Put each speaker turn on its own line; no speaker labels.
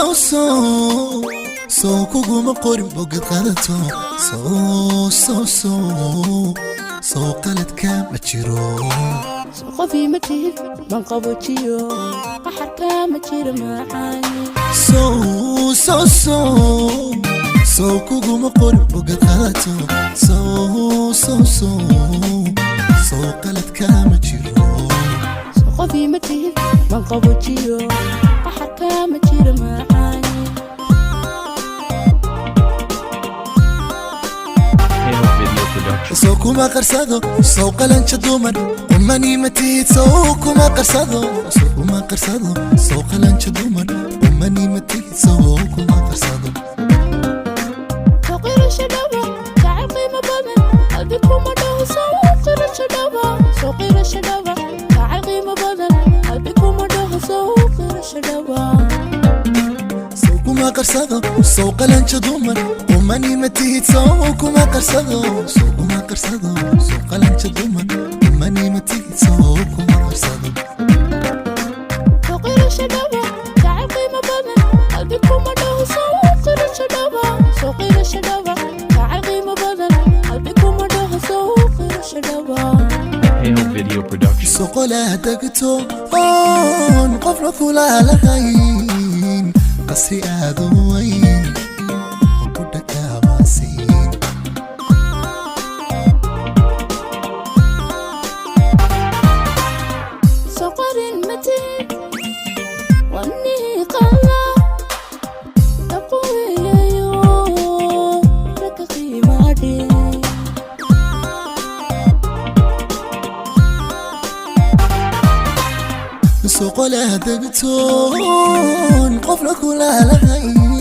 Sow sow sow kuguma qorin bogad qadato. Sow sow sow sow qaladka ma jiro.
Qofii ma tihid man qaboojiyo, qaxarka ma jiro macaani.
Sow sow sow sow kuguma qorin bogad qadato. Sow sow sow sow qaladka ma jiro.
Qofii ma tihid man qaboojiyo, qaxarka ma jiro macaani.
Hail Video Production.
Sow kuma qarsado, sow qalanja dumar qumani ma tihid. Sow kuma qarsado, sow kuma qarsado, sow qalanja dumar qumani ma tihid. Sow kuma qarsado.
Soo qirasho dhaba, jacayl qiimo badan qalbi kuma dhaho. Soo qirasho dhaba, soo qirasho dhaba, jacayl qiimo badan qalbi kuma dhaho. Soo qirasho dhaba.
Sow kuma qarsado, sow qalanja dumar qumani ma tihid. Sow kuma qarsado, sow kuma qarsado, sow qalanja dumar qumani ma tihid. Sow kuma qarsado.
Soo qirasho dhaba, jacayl qiimo badan qalbi kuma dhaho. Soo qirasho dhaba, soo qirasho dhaba, jacayl qiimo badan qalbi kuma dhaho. Soo qirasho dhaba.
Hail Video Production.
Soqolaa degto oon qofna kula lahayn, qasri aad u weyn oo ku dhakaamaasiin.
Soo qarin matid wanihii qala dabquweeyayo ragga qiimaadhe.
Soqolaa degtoon qofna kula lahayn.